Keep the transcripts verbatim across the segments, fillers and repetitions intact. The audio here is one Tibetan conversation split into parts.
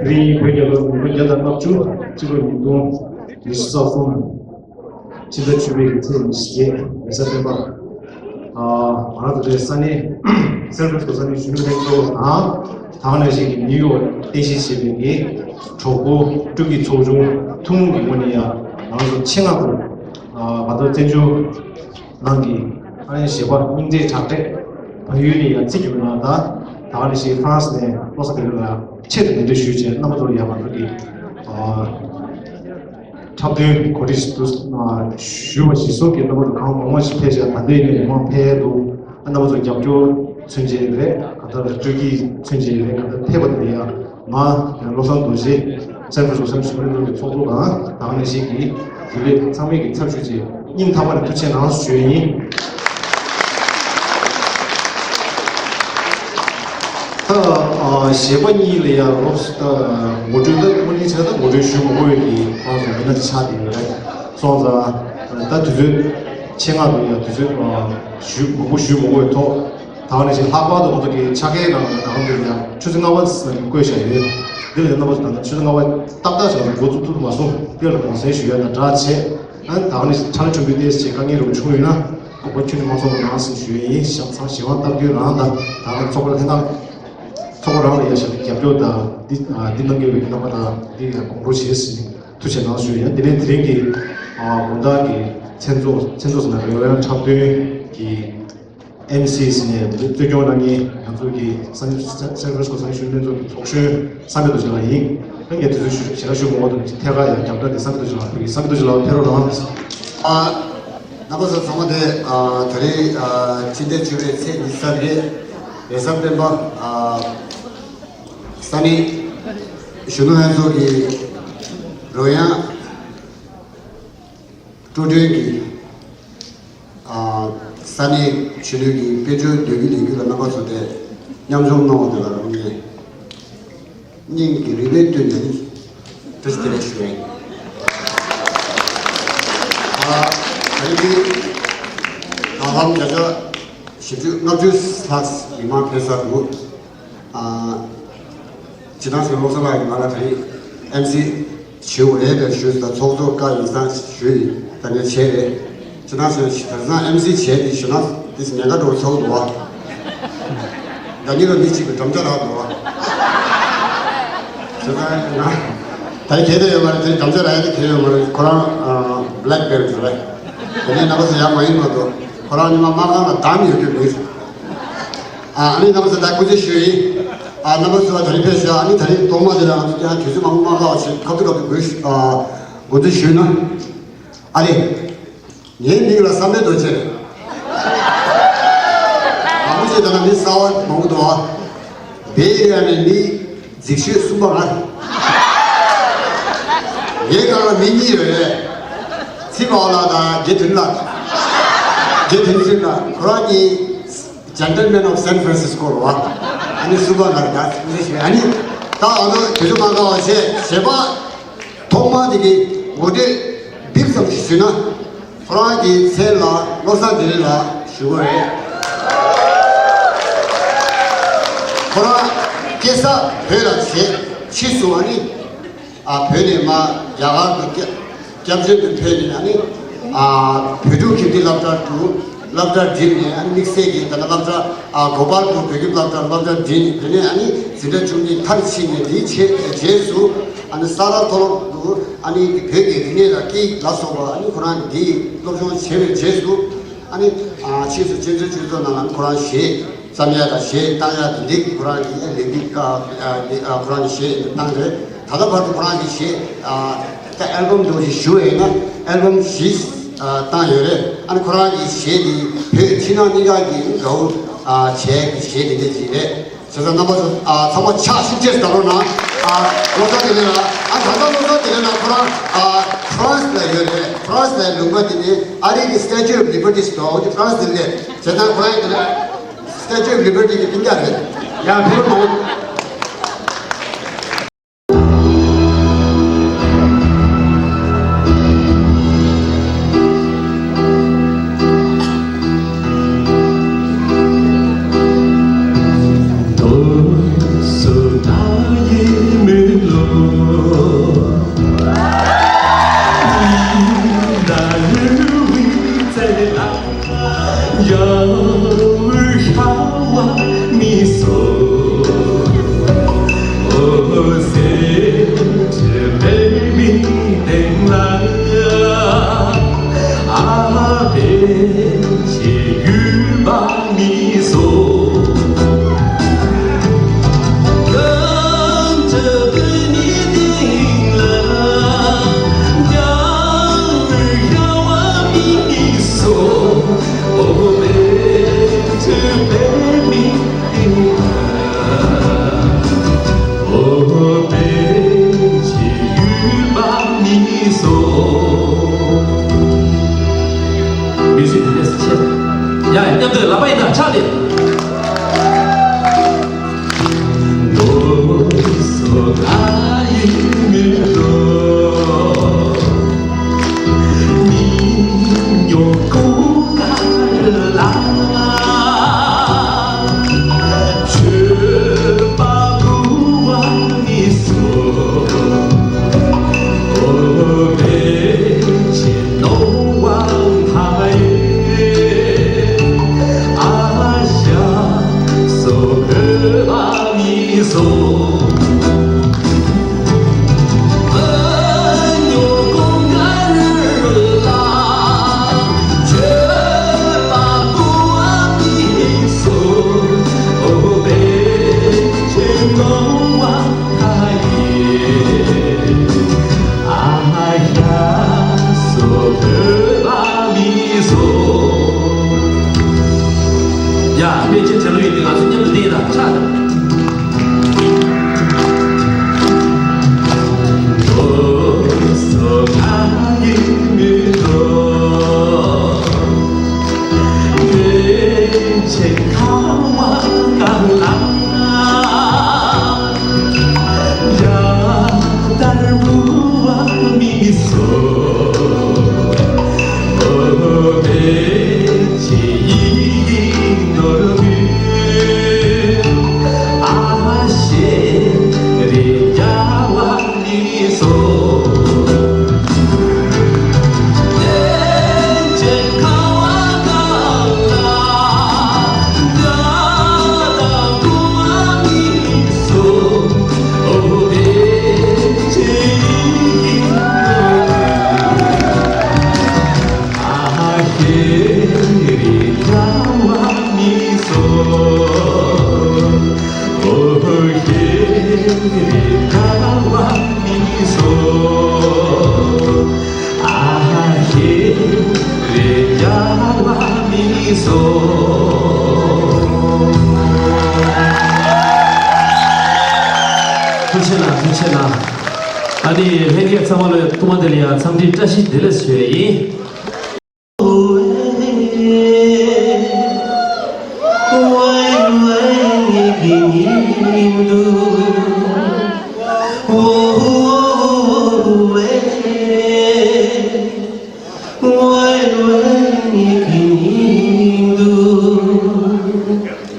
དེ་རིང་བོད་རྒྱལ་ལོ་ཉིས་སྟོང་བརྒྱ་དང་ལྔ་བཅུ་གཅིག་ལོ་ཉིས་སྟོང་ཉི་ཤུ་རྩ་གསུམ། ཕྱི་ཟླ་བཅུ་པའི་གི་ཚེས་ཉི་ཤུ་བརྒྱད་རེས་གཟའ་སྤེན་པ། ང་རང་ཚོ་དེ་ས་གནས་སན་ཧྥ་རན་སི་སྐོ་ས་གནས་གཞོན་ནུ་ལྷན་ཚོགས་དང་། ད་ག་ནང་བཞིན་གྱི་ནིའུ་ཡོག་རྟེན་གཞི་བྱས་པའི་གི་གྲོགས་པོ་སྤྲུལ་སྐུའི་ཚོགས་ཆུང་ཐུན་མོང་གི་ངོས་ནས་ཡང་ང་རང་ཚོ་ཆེད་མངགས་ཏུ་ང་ཚོ་བཙན་བྱོལ་ནང་གི་ཨ་ནི་གཞས་པ་སྙིང་རྗེ་དྲག་གྲས་བལ་ཡུལ་ནས་ཡང་ཚིག་གི་མི་ནང་དང་། ད་ག་ནང་བཞིན་ཧྥ་རན་སི་ནས་བློ་བཟང་དགེ་ལེགས་ལགས་ཆེད་དུ་གདན་འདྲེན་ཞུས་བྱས། རྣམ་པ་ཚོར་ཡང་ང་ཚོ་གི་འཁྲབ་སྟོན་གོ་སྒྲིག་ཞུས་འདུག་ཞུས་པ་ཞིག་སོགས་ཀྱིས་རྣམ་པ་ཚོ་གང་མང་མང་ཞིག་ཕེབས་བྱས། ད་ལྟའི་ནས་མང་ཕེབས་འདུག་རྣམ་པ་ཚོ་རྒྱབ་སྐྱོར་མཚོན་བྱེད་རེད། གང་ལྟར་སྤྲོད་སྐྱིད་མཚོན་བྱེད་རེད། གང་ལྟར་ཕེབས་པ་དེ་ཡང་ང་བློ་བཟང་རྡོ་རྗེ་སན་ཧྥ་རན་སི་སྐོ་ས་གནས་གཞོན་ནུ་ལྷན་ཚོགས་ཀྱི་ཚོགས་གཙོ་དང་། ད་ག་ནང་བཞིན་གྱི་དེ་ལས་ཚང་མས་ཀྱི་ཚབ་ཞུས་བྱས་སྙིང་ཐག་པ་ནས་ཐུགས་རྗེ་གནང་ཞུ་ཡ་ཡིན། ད་གཞས་པ་གཉིས་ལ་ཡང་རོགས་ད་ངོ་སྤྲོད་ད་དངོས་གནས་བྱས་ན་ད་ངོ་སྤྲོད་ཞུ་མ་དགོས་ཡ་གི་ཁོང་ཚོ་མི་སྣ་ཆགས་བསྡད་ཡོད་རེད། སོང་ཙང་ད་དུས་ཚོད་ཆེད་མངགས་འདུག་ཡ། དུས་ཚོད་ཞུ་མང་པོ་ཞུ་མ་དགོས་ཡ་ཐོག་ད་ག་ནང་བཞིན་ལྷག་པར་དུ་ང་ཚོ་གི་ཕྱག་འཁྱེར་ནང་ནང་དུ་ཡང་ཆུ་ཚོད་ལྔ་པ་ཙམ་བཀོད་བཞག་ཡོད། འདི་ལ་ཡང་རྣམ་པ་ཚོ་ད་ལྟ་ཆུ་ཚོད་ལྔ་པ་ཏག་ཏག་ཙམ་འགོ་བཙུགས་ཐུབ་མ་སོང་། འདི་ལ་དགོངས་སེལ་ཞུ་ཡ་དང་སྦྲགས་བྱས། ཨ་ནི་ད་ག་ནང་བཞིན་ཕྲ་ལ་ཁྲོན་པོའི་ཏོག་ཙམ་དཀའ་ངལ་རུ་བྱུང་ཡོད་ན་དགོངས་པ་ཁྱོན་ནས་མ་ཚོམས་པ་གནང་ཟེར་ཞུ་ཡ་ཡིན། ཞབས་ཚང་ཞེ་དབང་སྟབས་བདེ་རང་དང་། ད་ག་ཚོགས་པ་ལྷན་ཁང་ཚོགས་པ་རང་ལ་ཡ་ཞབས་རྒྱབ་སྐྱོར་དང་འདི་འདི་གནང་མཁན་ཡོད་པའི་རྣམ་པ་དང་འདི་ཡང་དགོངས་པ་རེད་ཟེར་ནས་ཐུགས་རྗེ་གནང་ཞུ་ཡ་ཡིན། དེ་ནས་དེ་རིང་གི་དགོང་དག་གི་མཚན་ཚོགས་མཚན་ཚོགས་ཟེར་ན་རེ་བ་ཡང་འཁྲབ་སྟོན་གྱི་ཨེམ་སི་ཟེར་ནས་གཙོ་སྐྱོང་གནང་མཁན་ང་ཚོ་གི་སན་ཧྥ་རན་སི་སྐོ་ས་གནས་གཞོན་ནུ་ལྷན་ཚོགས་ཀྱི་ཚོགས་གཞོན་བསམ་འཕེལ་རྡོ་རྗེ་ལགས་ཡིན། ད་ངས་དུས་ཚོད་ཞུ་ཞེ་དྲག་ཞུ་མ་དགོས་དང་ཐད་ཀར་ཡང་རྒྱབ་བསྒྲགས་དེ་བསམ་འཕེལ་རྡོ་རྗེ་ལགས་ཕེབས་རོགས་གནང་། ཨ་རྣམ་པ་ཚོ་ཚང་མ་དེ་ཨ་ད་རེས་ཨ་ཕྱི་ཟླ་བཅུ་པའི་ཚེས་ཉི་ཤུ་རྩ་བརྒྱད་རེས་གཟའ་སྤེན་པ། ཨ་ས་གནས་གཞོན་ནུ་ལྷན་ཚོགས་ཀྱི་རོལ་དབྱངས་སྤྲོ་སྟོན་གྱི་ཨ་ས་གནས་གཞོན་ནུ་གི་དཔལ་འབྱོར་འདོད་རྒུ་ལས་འགུལ་ལ་རྣམ་པ་ཚོ་དེ་མཉམ་ཞུགས་གནང་བ་དེ་ལ་རང་ཉིད་སྙིང་གི་རུས་པའི་གཏིང་ནས་བཀྲ་ཤིས་བདེ་ལེགས་ཞུ་ཡ་ཡིན། ཨ་ད་རེས་འདི་ད་ལམ་བརྒྱ་ཆ་བཞི་བཅུ་ལྔ་བཅུ་ལྷག་མི་མང་ཕེབས་ཚར་འདུག་ཨ་སྤྱིར་བཏང་བྱས་བློ་བཟང་ལགས་ཀྱིས་ང་ལ་ད་རེས་ཨེམ་སི་བྱེད་དགོས་རེད་པས་ཞུས་སོང་། ཚོགས་གཙོ་བཀའ་ཡིན་ཙང་ཞུས་ཡིན། ད་ནས་བྱས་རེད། སྤྱིར་བཏང་བྱས་ད་ནས་ཨེམ་སི་བྱས་ཏེ་ཞུ་ན་དེ་ཉེན་ཁ་འགྲོ་ཚ་བོ་འདུག་བ། ད་ཉིད་ལ་མི་གཅིག་གི་འགྲམ་ལྕག་རག་འདུག་བ། བྱས་ཙང་ང་ད་གལ་ཏེ་ཡོད་མ་རེད། དེ་འགྲམ་ལྕག་རག་ཡ་དེ་གལ་ཡོད་མ་རེད། ཁོ་རང་ཨ་Blackberry་རེད། དེ་ནས་རྣམ་པ་ཚོ་ཡག་མ་ཡིན་མ་གཏོགས་ཁོ་རང་ཉི་མ་དམག་ཁང་ལ་བསྡམས་ཡོད་རྒྱུ་མེད། ཨ་ཨ་ནི་རྣམ་པ་ཚོ་ད་སྐུ་མཁྱེན་ཞུ་ཡིན། ཨ་རྣམ་པ་ཚོ་ད་རིང་ཕེབས་ཤག་ཨ་ནི་ད་རིང་ཐོག་མ་དེ་ལ་ང་ཚོ་ཀྱང་དུས་ཚོད་མང་པོ་མ་ཁག་ཅིག་ཁ་ཐུག་ཁ་ཐུག་དགོས་ཤིག་ཨ་འགོ་འཛུགས་ཞུས་ན། ཨ་ནི་ངའི་མིང་ལ་བསམ་འཕེལ་རྡོ་རྗེ་རེད། མང་པོ་ཅིག་ད་ལྟ་མི་གསར་བ་མང་པོ་འདུག་ཨ། བེ་ཨེ་རི་ཡ་ནས་མི་རྫིག་ཤོས་གསུམ་པ་ང་རེད། ངའི་སྒང་ལ་མི་གཉིས་ཡོད་རེད། ཚེ་དཔའ་བོ་ལགས་དང་རྗེ་དོན་ལགས། རྗེ་དོན་འཛིན་ལགས། ཁོ་རང་གཉིས་Gentleman of San Francisco་རེད་བ། ཨ་ནི་གསུམ་པ་ང་རེད། ད་ཨ་ནི་ད་ཨ་ནོ་དུས་ཚོད་མ་འགོར་བ་བྱས་གཞས་པ་ཐོག་མ་དེ་གི་ངོ་སྤྲོད་འབིབ་ཙམ་ཞིག་ཞུས་ན། ཁོ་རང་གི་མཚན་ལ་བློ་བཟང་བདེ་ལེགས་ལགས་ཞུ་གི་རེད། ཁོ་རང་སྐྱེས་ས་བོད་ལ་བྱས། ཕྱིས་སུ་ཨ་ནི་ཨ་བོད་ནས་མར་རྒྱ་གར་དུ་སྐྱབས་སྐྱབས་བཅོལ་དུ་ཕེབས་ནས་ཨ་ནི་ཨ་བོད་ཕྲུག་ཁྱིམ་སྡེའི་སློབ་གྲྭ་དུ་སློབ་གྲྭ་འགྲིམས་ནས། ཨ་ནི་དམིགས་བསལ་གྱི་ད་ལྟ་སློབ་གྲྭ་ཨ་གོ་པལ་པུར་བོད་ཁྱིམ་སློབ་གྲྭ་སློབ་གྲྭ་འགྲིམས་ནས། དེ་ནས་ཨ་ནི་འཛིན་གྲྭ་བཅུ་གཉིས་མཐར་ཕྱིན་ནས། དེའི་རྗེས་རྗེས་སུ་ཨ་ནི་ས་རཱ་མཐོ་སློབ་ཏུ་ཨ་ནི་བོད་ཀྱི་རིག་གནས་དང་སྐད་ཡིག་ལ་སོགས་པ་ཨ་ནི་ཁོ་རང་གིས་སློབ་སྦྱོང་བྱས་པའི་རྗེས་སུ། ཨ་ནི་ཨ་ཕྱིས་སུ་གཅན་ཚའི་སྤྱི་ཚོགས་ནང་ལ་ཁོ་རང་གཞས་བརྩམ་ཡ་དང་གཞས་བཏང་ཡ་དེ་འདྲའི་ཁོ་རང་གི་ལས་འགུལ་ཁ་ཨ་ཁོ་རང་གི་གཞས་བཏང་རེད། ད་ལྟ་བར་དུ་ཁོ་རང་གི་གཞས་ཨ་ད་ཨལ་བམ་འདྲ་བོ་ཞིག་ཞུ་བ་ཡིན་ན་ཨལ་བམ་བཞི་ཨ་བཏང་ཡོད་རེད། ཨ་ནི་ཁོ་རང་གི་གཞས་དེ་བོད་ཕྱི་ནང་གཉིས་ཀ་གི་དགའ་བོ་ཨ་བྱས་གི་གཞས་དེ་འདྲ་ཅིག་རེད། བྱས་ཙང་རྣམ་པ་ཚོ་ཨ་ཚང་མ་ཕྱག་ཤུགས་ཆེ་བརྡབ་རོགས་གནང་། ཨ་བློ་བཟང་བདེ་ལེགས་ལགས། ཨ་ད་ལྟ་བློ་བཟང་བདེ་ལེགས་ལགས་ཁོ་རང་ཨ་ཧྥ་རན་སི་ལ་ཡོད་རེད། ཧྥ་རན་སི་ལ་ལུང་པ་དེ་ནི་ཨ་རི་གི་Statue of Liberty་ཞིག་འདུག་འོ་དེ་ཧྥ་རན་སི་དེ་ལས་བྱས་ཙང་ཁོ་རང་དེ་ལ་Statue of Liberty་གི་སྤུན་ཀྱག་རེད། ཡང་ཕེབས་རོགས་གནང་། ཡ། མཉམ་དུ་ལག་པ་ཡིན་ན་ཕྱག་ལས། ཡ། དཔེ་ཆ་ཆ་ལུགས་ཡིན་ཏེ་ང་ཚོ་མཉམ་དུ་བསྟན་དང་ཕྱག་ཐུགས་རྗེ་གནང་། ཐུགས་རྗེ་གནང་། ཨ་ནི་ལྷན་རྒྱས་ཚང་མ་ལ་ཐོག་མ་དེ་ལ་ཡང་འཚམས་འདྲི་བཀྲ་ཤིས་བདེ་ལེགས་ཞུ་ཡ་ཡིན།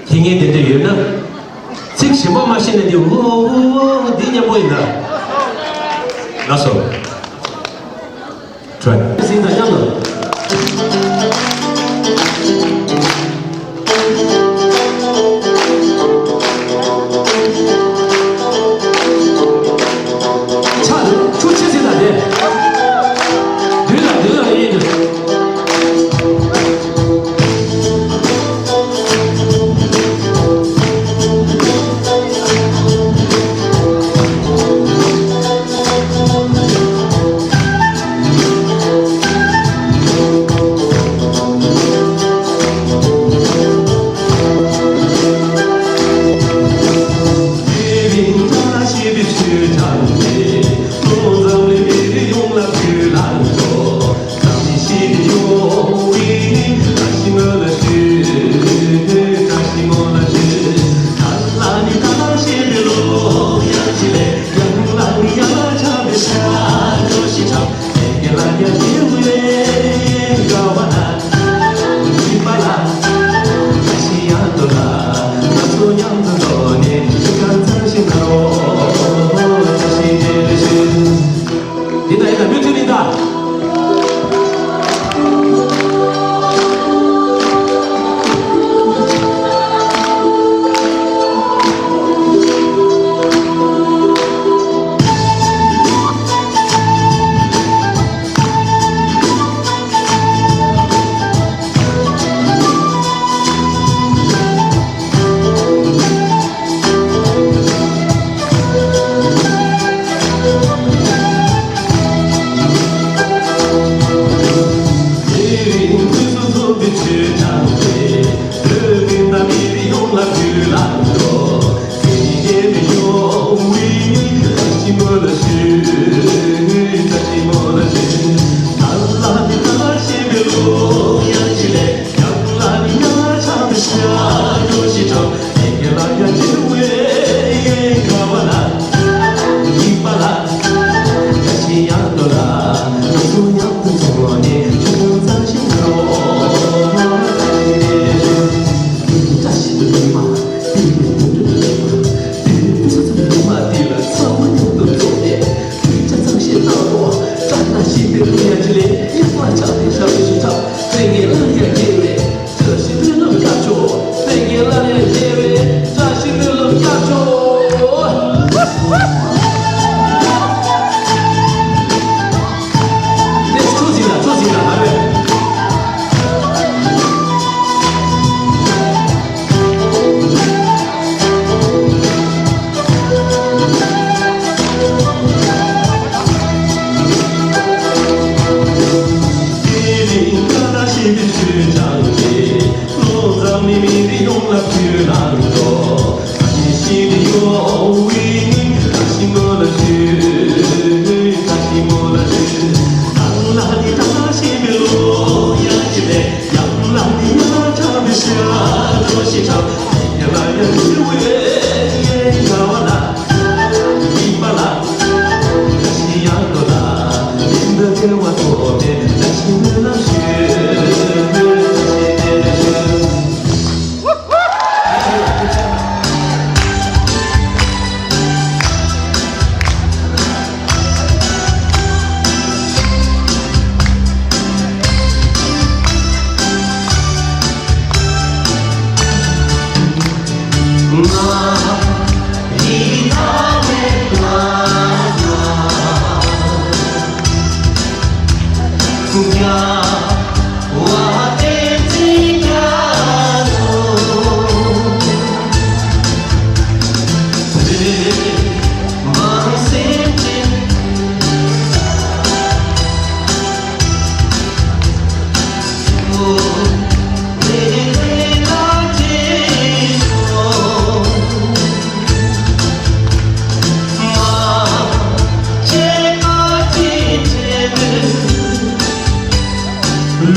དེ་ངས་དེ་འདྲ་ཡོད་ན། ཚིག་གཞན་པ་མ་ཤེས་ན་འདི་འུ་འུ་འུ་འུ་འདི་སྙན་པོ་ཡིན་ད། ལགས་སོ། Try. སིང་དང་མཉམ་དུ། ཕྱག་ཆུ་ཆེ་སིང་དང་དེ། མདུན་ལ་མདུན་ལ་ཡིན།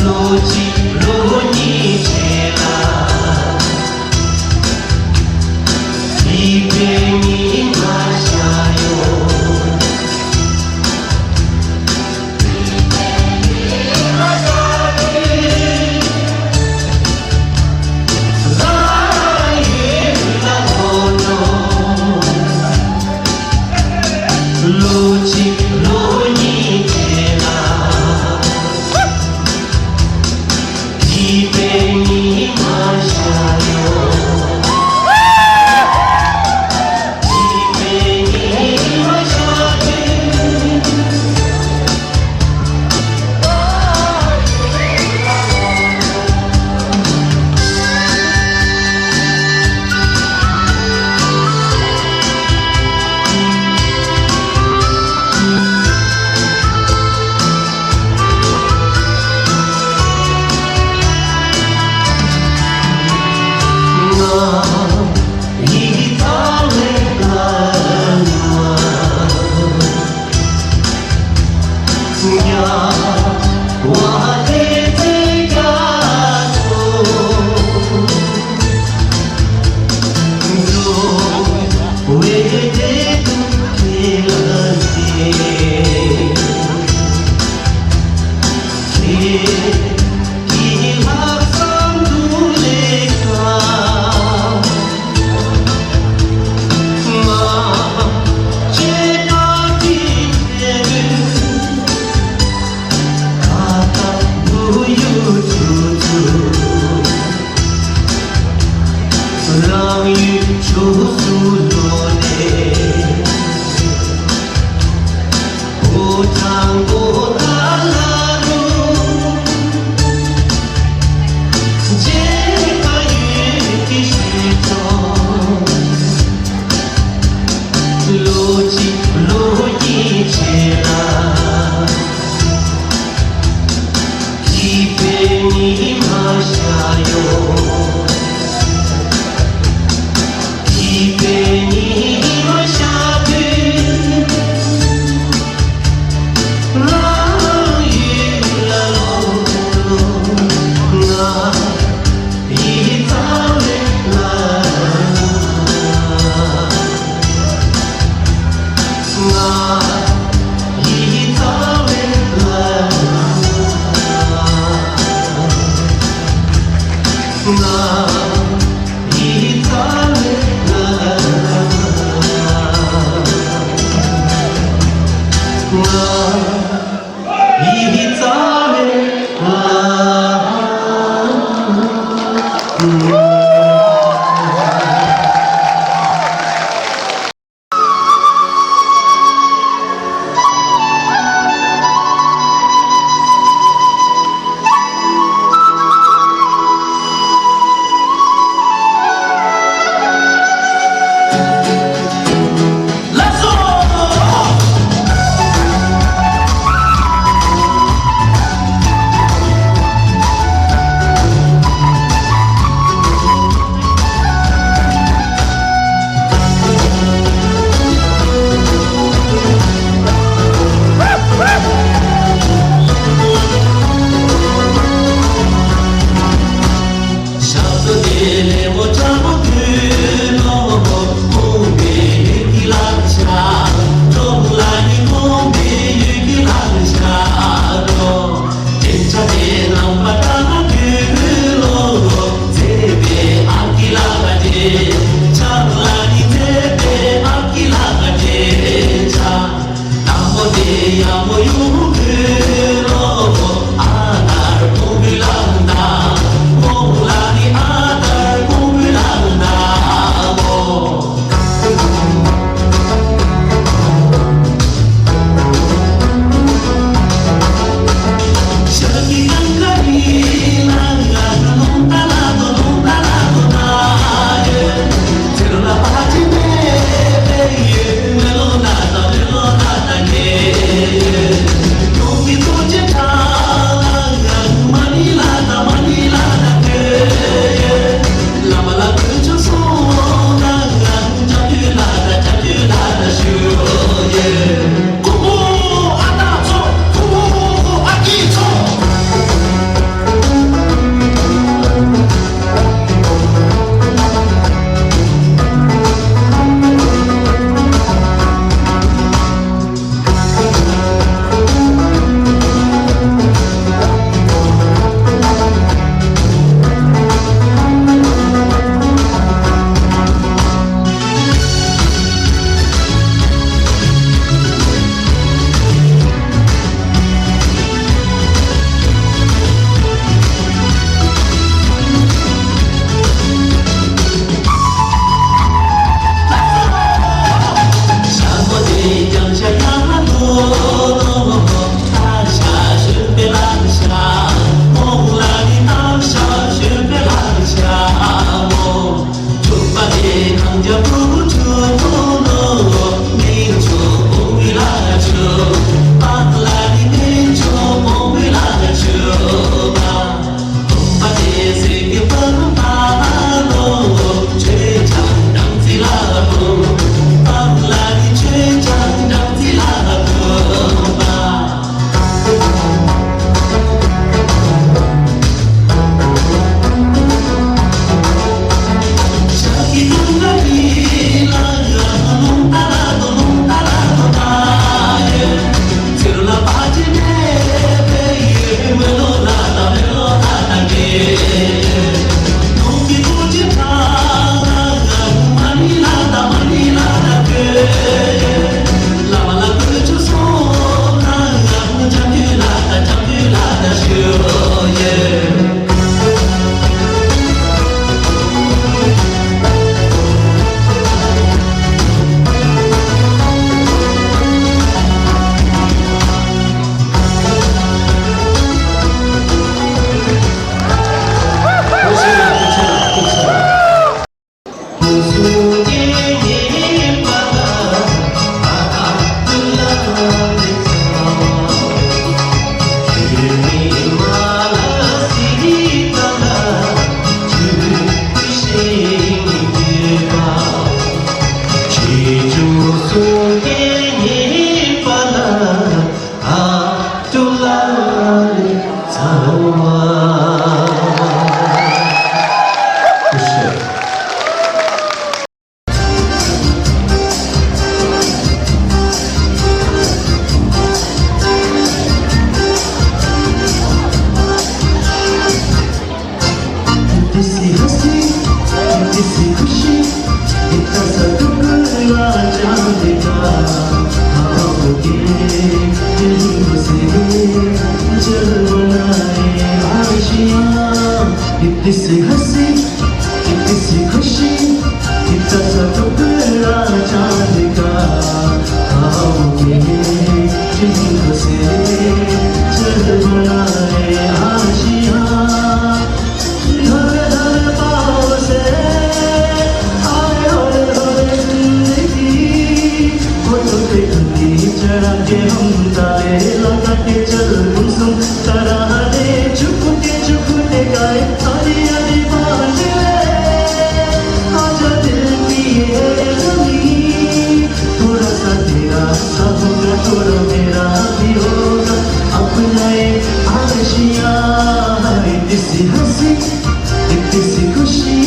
ལོ་གཅིག་ལོ་གཉིས་རྗེས་ལ། སྐྱིད་པའི་ཉི་མ་ཤར་ཡོང་། ལོ་གཅིག་ལོ་གཉིས་རྗེས་ལ། སྐྱིད་པའི་ཉི་མ་ཤར་ཡོང་། སྐྱིད་པའི་ཉི་མ་ཤར་དུས། རང་ཡུལ་ཕྱོགས་སུ་ལོག་ནས། ལོ་གཅིག་ལོ་གཉིས་རྗེས་ལ། སྐྱིད་པའི་ཉི་མ་ཤར་ཡོང་། སྐྱིད་པའི་ཉི་མ་ཤར་དུས། རང་ཡུལ་ལ་ལོག་ང་ཡི་རྩ་བའི་ལ། कितनी सी हंसी, कितनी सी खुशी, इतना सा टुकड़ा चांद का। ख्वाब के दिल से जल बनाए आशियां। कितनी सी हंसी, कितनी सी खुशी, इतना सा टुकड़ा चांद का। ख्वाब के दिल से जल बनाए आशियां। धर धर पाँव से आए हौले हौले जिंदगी। फोटो पे घुंडी चढ़ा के हम ताले लगा के चल गुमसुम तराने। छुप के छुप के गाए हरी हरी बांझले। आजा दिल की है जमीन। थोड़ा सा तेरा सा होगा, थोड़ा मेरा भी होगा। अपनाए आशियां। इतनी सी हंसी, इतनी सी खुशी,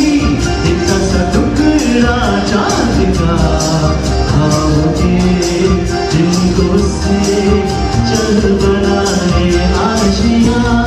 इतना सा टुकड़ा चांद का। ख्वाब के दिल को से चल बनाए आशियां।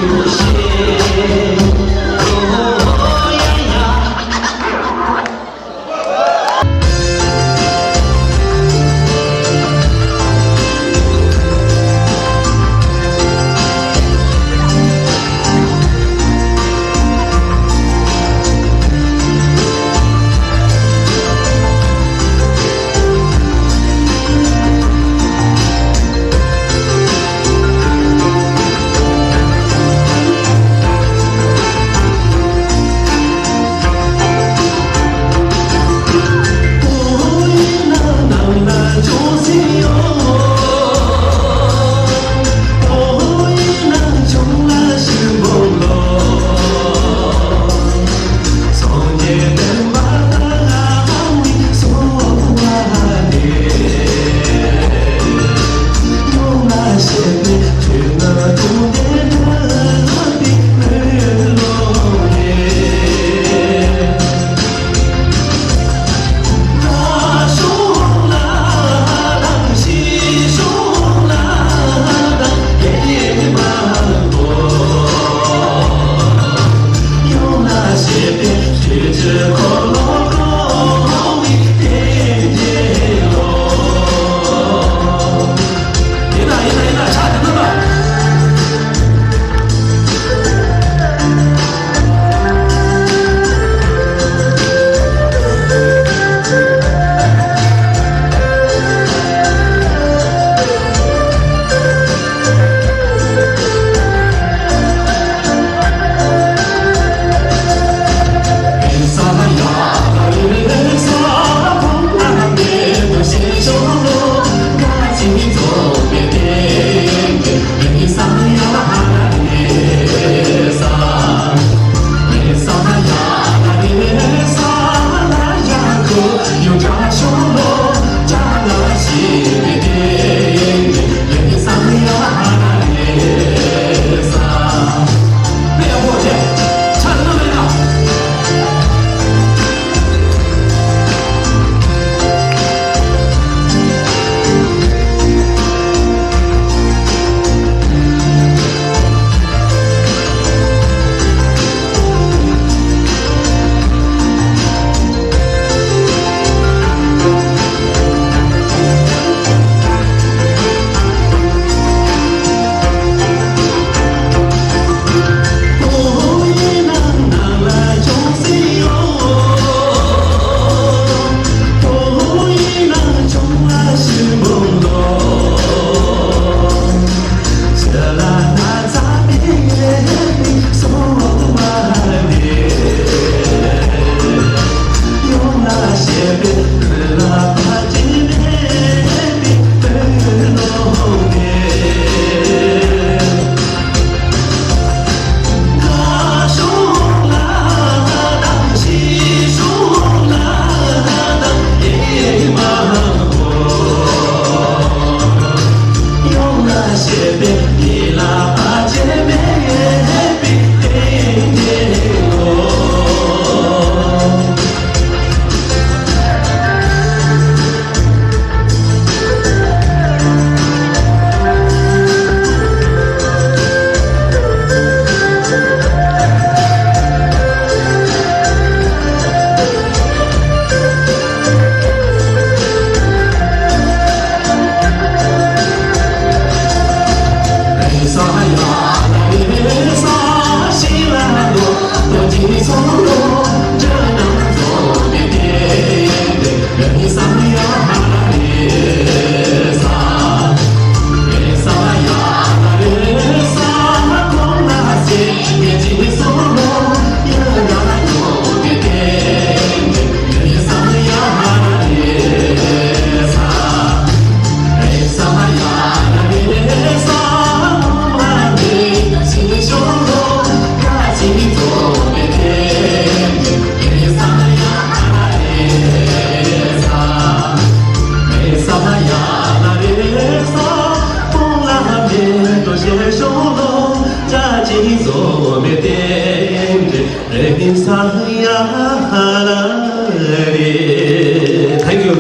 Thank you.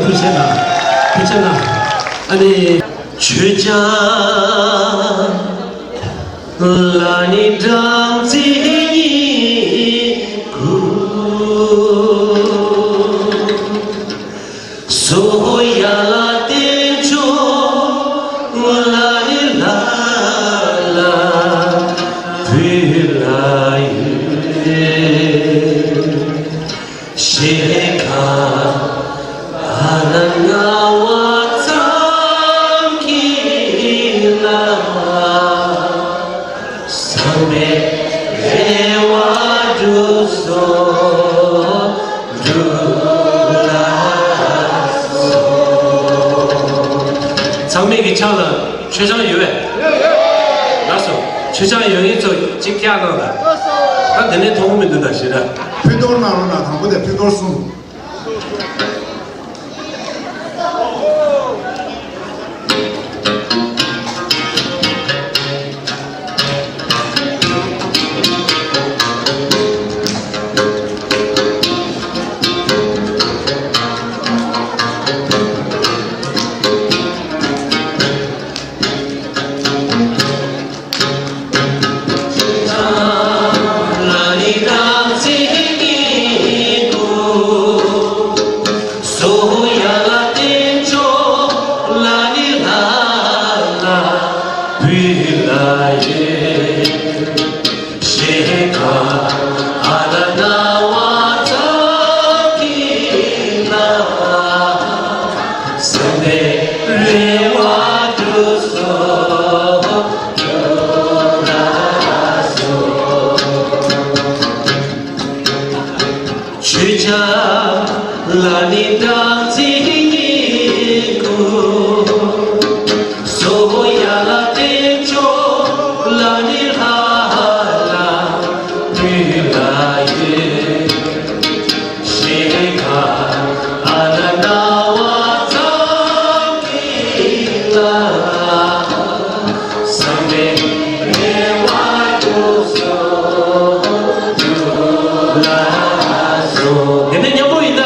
ཐུགས་རྗེ་གནང་། ཐུགས་རྗེ་གནང་། ཨ་ནི། མཆོད་ཅིང་ ལ་ནི་སྦྲང་རྩི་གཉིས་ཀུན། སོ་ཡ་ལ་བསྟན་མཆོག་ལ་ནི་ལ་ལ་བུ་ལ་ཡོད། ཞེས་ཁ་ཨ་ན་ང་བ་ཙམ་གྱིས་ན། བསམ་པའི་རེ་བ་འགྲུབ་སོང་འགྲུབ་ལ་སོང་། ཚང་མས་ཀྱི་ཕྱག་ལ་མཆོད་ཆང་ཡོད་པས། ལགས་སོ། མཆོད་ཆང་ཡོད་མཁན་ཚོ་གཅིག་ཀྱག་གནང་ལ། ད་དེ་ནས་མཐོང་གི་མི་འདུག་ད་ཞེ་དྲག་ཕུད་གཏོར་གནང་རོགས་གནང་། དང་པོ་དེ་ཕུད་གཏོར་གསུམ། མཆོད་ཆང་ལ་ནི་སྦྲང་རྩི་གཉིས་ཀུན། སོ་ཡ་ལ་བསྟན་མཆོག་ལ་ནི་ལ་ལ་བུ་ལ་ཡོད། ཞེས་ཁ་ཨ་ན་ན་བ་ཙམ་གྱིས་ལ། བསམ་པའི་རེ་བ་འགྲུབ་སོང་འགྲུབ་ལ་སོང་། དེ་ནས་མཉམ་པོ་ཡིན་ད།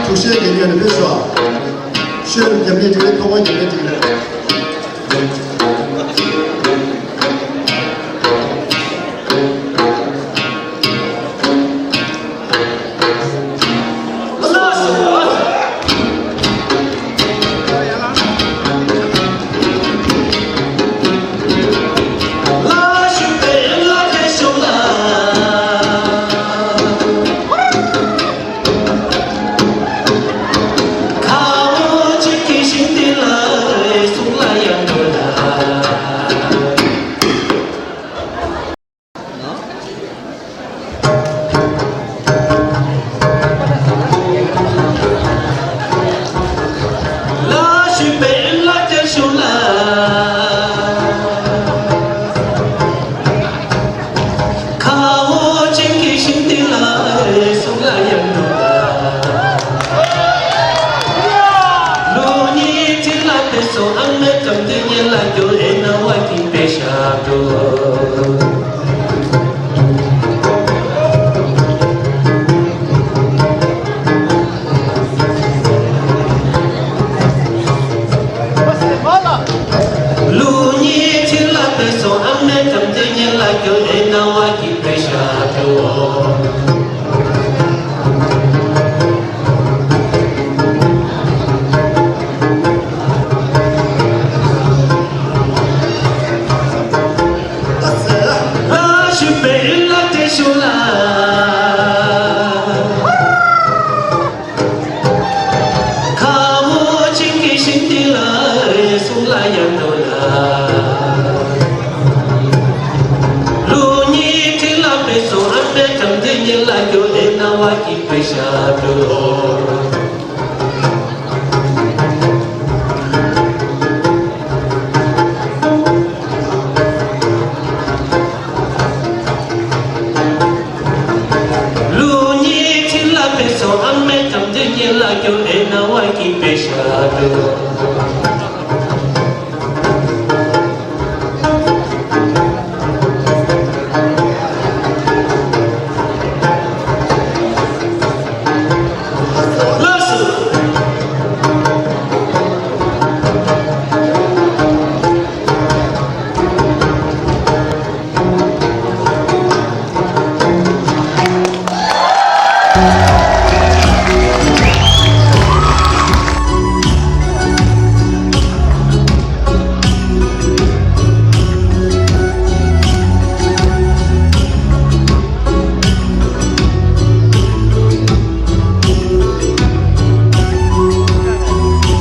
ཐུགས་རྗེ་ཆེ། ཡོན་ཕེབས་ཤོག་ཤོད་རྒྱབ་ནས་དྲིས་ལན། ཐོག་མ་རྒྱབ་ནས་དྲིས་ལན།